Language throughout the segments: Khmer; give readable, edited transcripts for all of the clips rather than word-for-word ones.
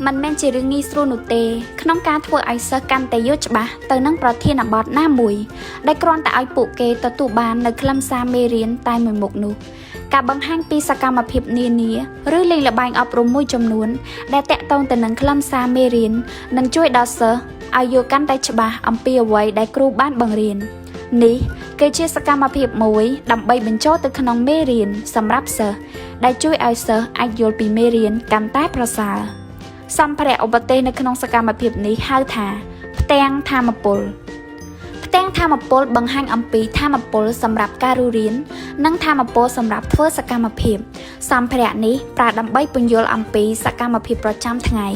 មិនមែនជារឿងងាយស្រួលនោះទេក្នុងការធ្វើឲ្យសិស្សកាន់តែយល់ច្បាស់ទៅនឹងប្រធានបទណាមួយដែលគ្រាន់តែឲ្យពួកគេទទួលបាននូវខ្លឹមសារមេរៀនតែមួយមុខនោះការបង្ហាញពីសកម្មភាពនានាឬលេងល្បែងអប់រំមួយចំនួនដែលតាក់ទងទៅនឹងខ្លឹមសារមេរៀននឹងជួយដល់សិស្សឲ្យយល់កាន់តែច្បាស់អំពីអ្វីដែលគ្រូបានបង្រៀននេះគឺជាសកម្មភាពមួយដើម្បីបញ្ចូលទៅក្នុងមេរៀនសម្រាប់សិស្សដែលជួយឲ្យសិស្សអាចយល់ពីមេរៀនកាន់តែប្រសើរសម្ភារៈឧបទេសនៅក្នុងសកម្មភាពនេះហៅថាផ្ទាំងថាមពលផ្ទាំងថាមពលបង្ហាញអំពីថាមពលសម្រាប់ការរស់រាននិងថាមពលសម្រាប់ធ្វើសកម្មភាពសម្ភារៈនេះប្រើដើម្បីពន្យល់អំពីសកម្មភាពប្រចាំថ្ងៃ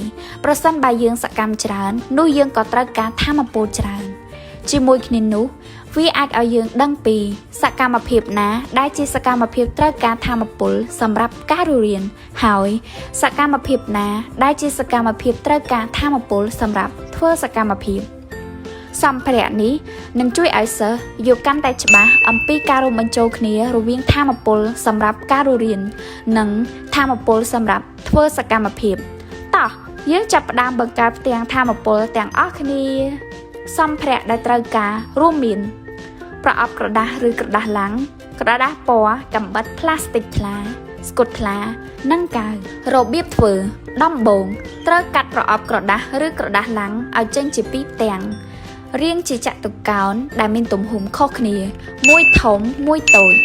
ប្រសិនបើយើងសកម្មច្រើននោះយើងក៏ត្រូវការថាមពលច្រើនជាមួយគ្នានោះវាអាចឲ្យយើងដឹងពីសកម្មភាពណាដែលជាសកម្មភាពត្រូវការថាមពលសម្រាប់ការរស់រានហើយសកម្មភាពណាដែលជាសកម្មភាពត្រូវការថាមពលសម្រាប់ធ្វើសកម្មភាពសម្ភារៈនេះនឹងជួយឲ្យសិស្សយល់កាន់តែច្បាស់អំពីការរួមបញ្ចូលគ្នារវាងថាមពលសម្រាប់ការរស់រាននិងថាមពលសម្រាប់ធ្វើសកម្មភាពតោះយើងចាប់ផ្ដើមបង្កើតផ្ទាំងថាមពលទាំងអស់គ្នាសម្ភារៈដែលត្រូវការរួមមានប្រអប់ក្រដាសឬក្រដាសឡាំងក្រដាសពណ៌កាំបិតផ្លាស្ទិកថ្លាស្កុតថ្លានិងកាវរបៀបធ្វើដំបូងត្រូវកាត់ប្រអប់ក្រដាសឬក្រដាសឡាំងឲ្យចេញជាពីរផ្ទាំងរាងជាចតុកោណដែលមានទំហំខុសគ្នាមួយធំមួយតូច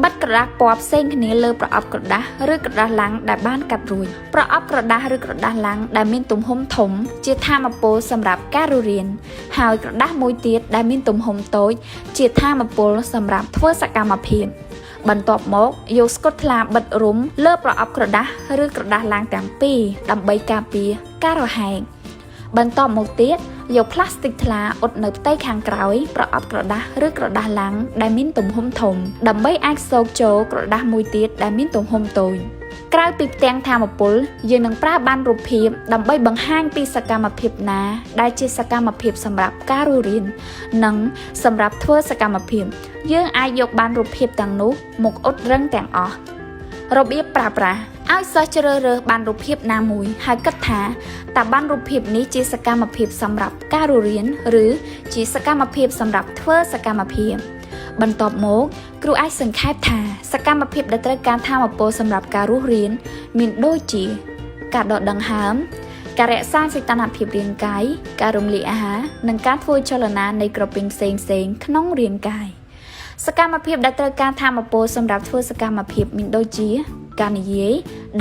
បិទក្រដាសពណ៌ផ្សេងគ្នាលើប្រអប់ក្រដាសឬក្រដាសឡាំងដែលបានកាត់រួចប្រអប់ក្រដាសឬក្រដាសឡាំងដែលមានទំហំធំជាថាមពលសម្រាប់ការរស់រានហើយក្រដាសមួយទៀតដែលមានទំហំតូចជាថាមពលសម្រាប់ធ្វើសកម្មភាពបន្ទាប់មកយកស្កុតថ្លាបិទរុំលើប្រអប់ក្រដាសឬក្រដាសឡាំងទាំងពីរដើម្បីការពារការរហែកបន្ទាប់មកទៀតយកផ្លាស្ទិកថ្លាអ៊ុតនៅផ្ទៃខាងក្រោយប្រអប់ក្រដាសឬក្រដាសឡាំងដែលមានទំហំធំដើម្បីអាចសូកចូលក្រដាសមួយទៀតដែលមានទំហំតូចក្រៅពីផ្ទាំងថាមពលយើងនឹងប្រើបានរូបភាពដើម្បីបង្ហាញពីសកម្មភាពណាដែលជាសកម្មភាពសម្រាប់ការរស់រាននិងសម្រាប់ធ្វើសកម្មភាពយើងអាចយកបានរូបភាពទាំងនោះមកអ៊ុតរឹងទាំងអស់របៀបប្រើប្រាស់ឲ្យសិស្សជ្រើសរើសបានរូបភាពណាមួយហើយគិតថាតើបានរូបភាពនេះជាសកម្មភាពសម្រាប់ការរស់រានឬជាសកម្មភាពសម្រាប់ធ្វើសកម្មភាពបន្ទាប់មកគ្រូអាចសង្ខេបថាសកម្មភាពដែលត្រូវការថាមពលសម្រាប់ការរស់រានមានដូចជាការដកដង្ហើមការរក្សាសីតុណ្ហភាពរាងកាយការរំលាយអាហារនិងការធ្វើចលនានៃក្រពេញផ្សេងៗក្នុងរាងកាយសកម្មភាពដែលត្រូវការថាមពលសម្រាប់ធ្វើសកម្មភាពមានដូចជាការនិយាយ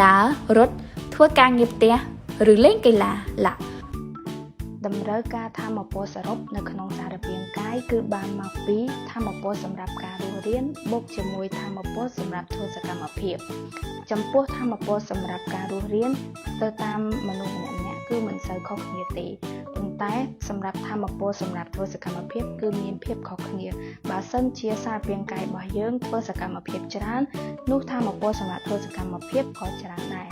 ដើររត់ធ្វើការងារផ្ទះឬលេងកីឡាឡា តម្រូវការថាមពលសរុបនៅក្នុងសារពាង្គកាយគឺបានមកពីថាមពលសម្រាប់ការរស់រានបូកជាមួយថាមពលសម្រាប់ធ្វើសកម្មភាពចំពោះថាមពលសម្រាប់ការរស់រានទៅតាមមនុស្សម្នាក់ៗគឺមិនសូវខុសគ្នាទេប៉ុន្តែសម្រាប់ថាមពលសម្រាប់ធ្វើសកម្មភាពគឺមានភាពខុសគ្នាបើសិនជាសារពាង្គកាយរបស់យើងធ្វើសកម្មភាពច្រើននោះថាមពលសម្រាប់ធ្វើសកម្មភាពក៏ច្រើនដែរ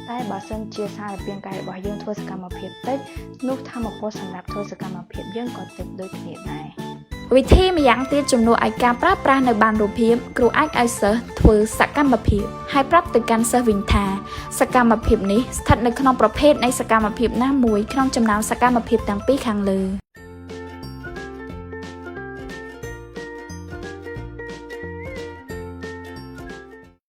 តែបើសិនជាសារពាង្គកាយរបស់យើងធ្វើសកម្មភាពតិចនោះថាមពលសម្រាប់ធ្វើសកម្មភាពយើងក៏តិចដូចគ្នាដែរ វិធីម្យ៉ាងទៀតជំនួសឲ្យការប្រើប្រាស់នៅបានរូបភាពគ្រូអាចឲ្យសិស្សធ្វើសកម្មភាពហើយប្រាប់ទៅកាន់សិស្សវិញថាសកម្មភាពនេះស្ថិតនៅក្នុងប្រភេទនៃសកម្មភាពណាមួយក្នុងចំណោមសកម្មភាពទាំងពីរខាងលើ។